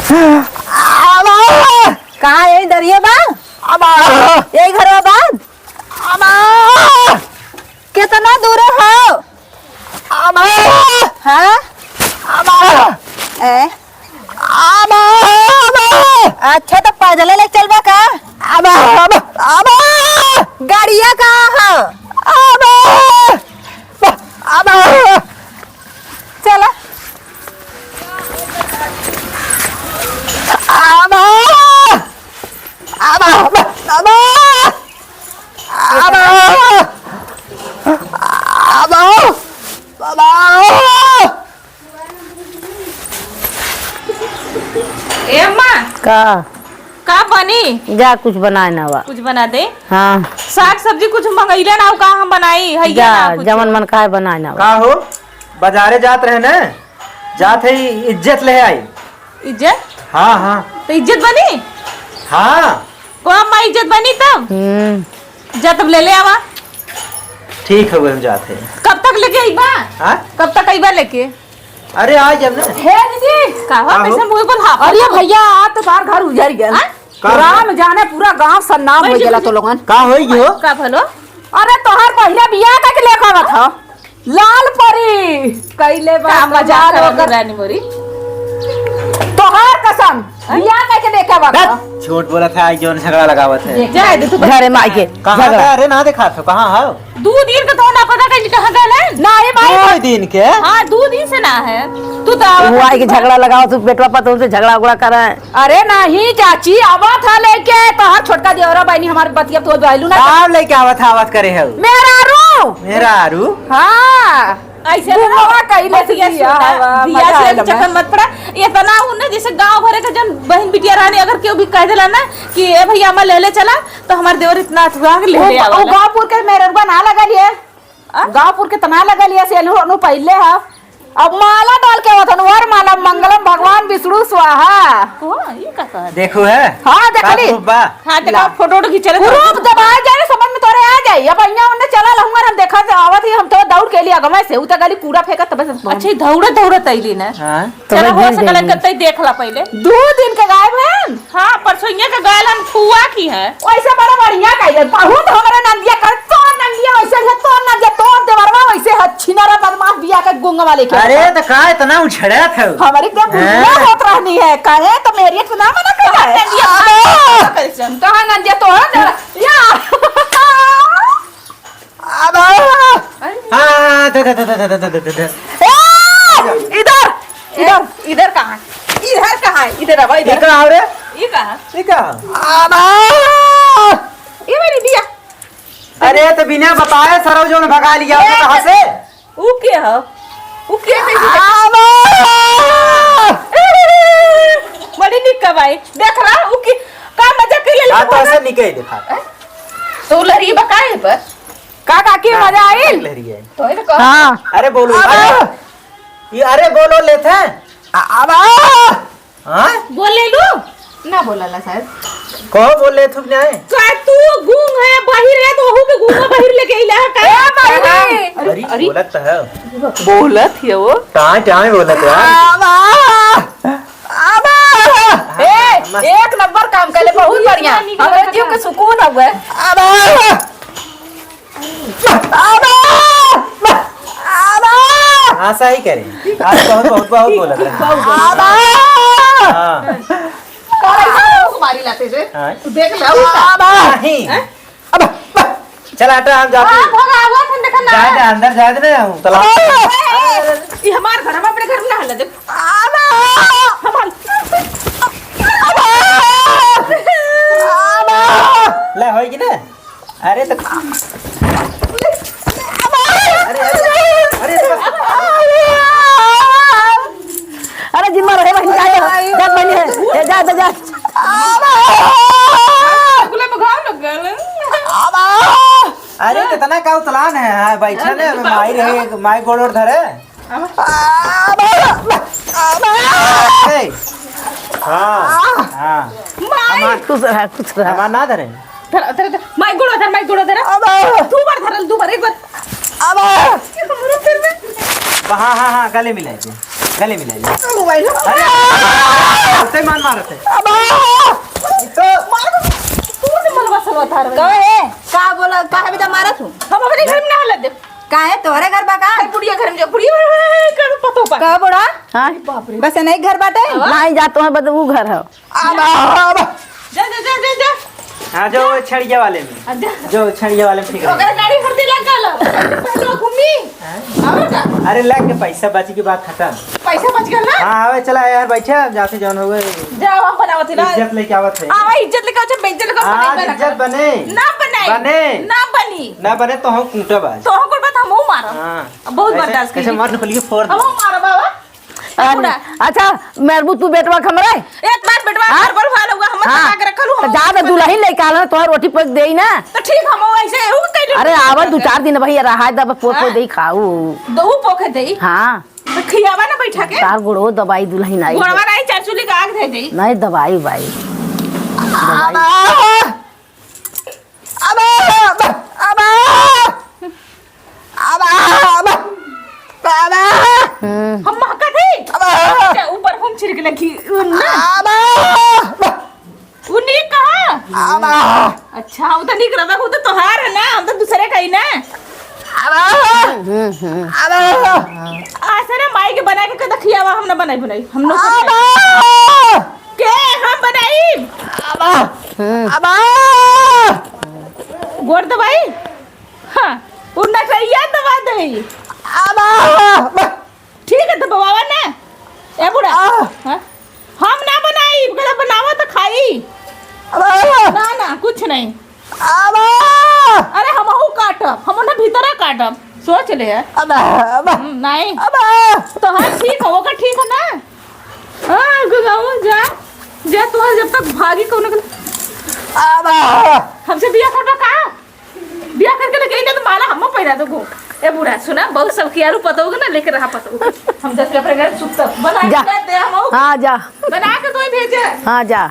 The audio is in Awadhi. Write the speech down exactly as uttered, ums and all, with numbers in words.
अबा! कहाँ, यही दरिया बा? अबा! यही घरवा बा? अबा! कितना दूर हो? अबा! हाँ? अबा! ए? अबा! अबा! अच्छा, तो पैदल ले चलबा का? अबा! अबा! अबा! गाड़िया कहाँ है? अबा! अबा! चला। अबा! अबा! अबा! अबा! अबा! अबा! ए अम्मा, का? का बनी? जा, कुछ बनाए ना बा। कुछ बना दे। हाँ। साग सब्जी कुछ मंगइले ना हो, का हम बनाई? है जा, ना कुछ। जवन मन खाए बनाए ना बा। का हो, बाजारे जात रहे न, जात है इज्जत ले आई। इज्जत? हाँ, हाँ। तो इज्जत बनी? हाँ। को अम्मा इज्जत बनी तब? हम्म। जा तब ले ले आवा। ठीक है, हम जात है। कब तक लेके अइबा? हाँ? कब तक अइबा लेके? अरे, आ जब ना। हे दीदी। का हो, का हो? कैसे मुंह बोल, हाँ, अरे बोल। भैया, आज तो तार घर उजर गया। हाँ? का हो? राम जाने पूरा गांव सन्नाम हो गया तो लोगन। का होई गयो? का भलो? अरे, तोहार बहिरा बियाह का के लेके आवत ह। लाल परी कइले बा का मजाक कमाल करत ओकर। रानी मोरी। तोहार कसम, हैं? बियाह कइके लेके आवत ह। छोट बोलत है, आज जौन झगड़ा लगावत है। जाए दे तू। घरे माई के कहाँ झगड़ा। गए? अरे ना देखा तो कहाँ हो? दू दिन के तो ना पता कहीं कहाँ गए हैं? ना, ये माई दू दिन के? हाँ, दू दिन से ना है। तू तो आवत वो है आई के सुबह। झगड़ा लगावत, तू बेटवा पतोह से झगड़ा उगड़ा करे। अरे नहीं चाची, आवत ह लेके, तोहार छोटका देवरा बहिनी हमार बतिया तो गइलू ना। का लेके आवत ह, आवत करे है? मेहरारू। मेहरारू? हाँ। ऐसे ना बुढ़वा कइले से बतिया बिया सुना, हवा, बिया मजा से आइल चक्कर में। मत पड़ा। इतना हूँ ना, जैसे गाँव भरे के जन बहिन बिटिया रहनी, अगर केहू भी कह देला ना कि "ए भैया, हमार ले ले चला", तो हमार देवर इतना अथुआ के ले वो, ले वो आवाला। गाँवपुर के मेहररुआ ना लगल ये। आ? गाँवपुर के तना लगल ये, सेलू अनु पहिले ह। अब माला डाल के वतन वर माला मंगलम भगवान विष्णु स्वाहा। ओ, ई का कहत? देखो है। हाँ, देख बात ली। रूप बा। हाँ, देखो, ला। फोटो वोटो खींचले तो। रूप दबाए जाए, समझ में तोरे आ जाई। अब इहाँ उन्ने चला लहूँगा, हम देखा तो आवत ही, हम तो दौड़ के लिए अगवा से, उ तो गली कूड़ा फेंकत तबे से। अच्छा, ई दौड़त दौड़त अइली ना। हाँ। चला, तबे हो गिर सकला गई। कतई देख ला पहिले। दू दिन के गायब है। हाँ, परसोइया के गैलन फुआ की है। वैसे बड़ा बढ़िया कइले, बहुत हमरे नंदिया कर, तोर नंदिया वैसे है, तोर नंदिया, तोर देवरवा वैसे है, छिनरा बदमाश बिया के गुंग वाले के। अरे, तो का इतना उछड़त है? हमारी क्या बुढ़िया हाँ। होत रहनी है, काहे तो मेरी इतना मना कर रहा है? नंदिया अबे! कहाँ नंदिया तो है, या। अबे! अरे। हाँ, दे, दे, दे। ए! इधर! इधर! इधर कहाँ? इधर कहाँ है? इधर आवा, इधर। ये कहाँ रे? ये कहाँ? ये कहाँ? अबे! ये मेरी बिया। अरे, तो बिना बताए सरौ जौन भगा लिया, ए, कहाँ से? ऊ के ह? ऊ के ह? आबा! बड़ी निक कमाई। देख रहा, ऊ की, का मजा के ले हाँ, तो लेके ऐसे निकल देखा। हैं? तो लहरी बकाए पर? का काकी हाँ, मजा आइल? लहरी है। तो ये तो कह। हाँ। अरे बोलो, आबा! अरे, ये अरे बोलो लेते हैं। आ-, आबा! हाँ? बोले लू? ना बोलाला शायद। कहो बोले थुक जाए। का तू गूंग है, बहिर है, तो ओहू के गूंगा बहिर लेके अइला है का? ए, बहिर! अरे, अरे, अरे। बोलत तो है। बोलत है वो। टाँय, टाँय बोलत है। आबा! आबा! ए, एक नंबर काम कइले, बहुत बढ़िया। हमरे जीव के सुकून हउए। आबा! आबा! आबा! हाँ, सही करे। आज बहुत, बहुत, बहुत बोलत रहे। आबा! हाँ। का ऐसा मुंह मारी लाते जे? हाँ। तू देख ले, उल्टा। आबा! नहीं। हैं? अब, चल, हटा, हम जाते हाँ, हैं। भगावत हम देखा ना। जाए दे, अंदर जाए दे ना, हम तलाक। ए, ए, ये हमार घर, हम अपने घर में ना हल्ला दे। आबा! हमार। आबा! ले, होई कि ना? अरे तो अरे, अरे, अरे, अरे, अरे, अरे, जिम्मा रहे बहिन, जा, जा, जा, बहिन है, ए, जा, जा, जा। गुलाब घाव लग गल। अरे, कितना का उतलान है, हाँ, बैठा ने, अबे माई रहे, माई गोड़ ओड़ धरे। ए, हाँ, हाँ। माई। खुश रहा, खुश रहा। हमार ना धरे। धर, धर, धर। माई गोड़ धर, माई गोड़ धर। अबे। दू बार धरल, दू बार, एक बार। अबे। ये हमरो सिर में। हाँ, हाँ, हाँ, गले मिला दे, गले मिला दे। मोबाइल। अरे, मारत है। अबा! तो मार दो। तू से मलबा सलवा थार में। कहो ए, का बोला, का है बेटा मारत हूँ? हम अपने घर में ना हलत दे। का है, तोहरे घर बा का? अरे बुढ़िया घर में जाओ, बुढ़िया घर में कर पतो पा। का बूढ़ा? हाँ? अरे बाप रे। बस नहीं घर बाटे? अबा? नहीं जा, तोहर बदबू घर है। अबा, अबा। जा, जा, जा, जा, जा। हाँ, जो वो छड़िया वाले में। आ, जा। जो छड़िया वाले में ठीक है। ओकरे गाड़ी हर दिन लग गल। पहले घूमी। हाँ? और का? अरे, लग के पैसा बची की बात खत्म। पैसा बच गल ना? हाँ, आवे, चला यार, बैठे, हम जाते जौन हो गए। जा, हम बनावत ही ना। इज्जत लेके आवत है। आवा, इज्जत लेके आवत है, बेइज्जत लेके आवत है, आज बनाई इज्जत बना। बने। ना बनाई। बने। ना बनी। ना बने तो हम कूटब आज। तो हम कुल बात हमहू मारब। हाँ। बहुत कैसे, बर्दाश्त कैसे की। मार निकलिए फोड़ दे। हमहू मारब बाबा। अरे, पूरा। अच्छा, मेरबू तू बेटवा के हमरे? एक बार बेटवा हाँ? घर पर हुआ लउआ, हम हाँ। बता के रखल हूँ, तो हम जा तो बता दुलहिन लेके आला, तोहर रोटी पक देई ना। तो ठीक, हम वैसे एहू के कइले अरे, हूँ आवा बता दू के। चार दिन भैया रहा दब, पोर पोर हाँ। देई खाऊ। दो पोखे देई। हाँ। तो खियावा ना बैठा के। चार गोड़ो दबाई दुलहिन आई। गोड़वा नहीं, चार चूल्ही का आग दे देई। नहीं दबाई बाई। दबाई। आबा! आबा! आबा! आबा! आबा! आबा! हम्म। हम महकत है? आबा! अच्छा, ऊपर हम छिड़क लगी। उ ना। आबा! उ नीक कहा? आबा! अच्छा, उ तो नीक रहबा, उ तो तोहार है ना, हम तो दूसरे का ही ना। आबा! हम्म, हम्म। आबा! आसरे माई के बना के कदा खियावा, हम ना बनाई बनाई, हम लोग आबा! के हम बनाई? आबा! हम्म। आबा! गोड़ दबाई? हाँ, उ नटैया दबा देई। आबा! ठीक है, तो दबावा ना। ए बूढ़ा। आ! हाँ? हम ना बनाई, कहला बनावा तो खाई। आबा! ना, ना, कुछ नहीं। आबा! अरे, हमहू काटब, हम ना भीतरा काटब। सोच ले। आबा! आबा! हम्म, नहीं। आबा! तो हाँ, ठीक है, ओकर ठीक है ना? हाँ, गगाओ, जा। जा, तोहर जब तक भागी कौनो के आबा! हमसे बिया करबा का? बिया करके लेके अइले तो माला हमो पहिरा देबो। ए बूढ़ा, सुना, बहुत सब कियारू पतोह के ना लेके रहा पतोह। हम दस रुपया का सुत्ता बना के जा। दे दे हमो। हाँ, जा। बना के तो ही भेजे। हाँ, जा।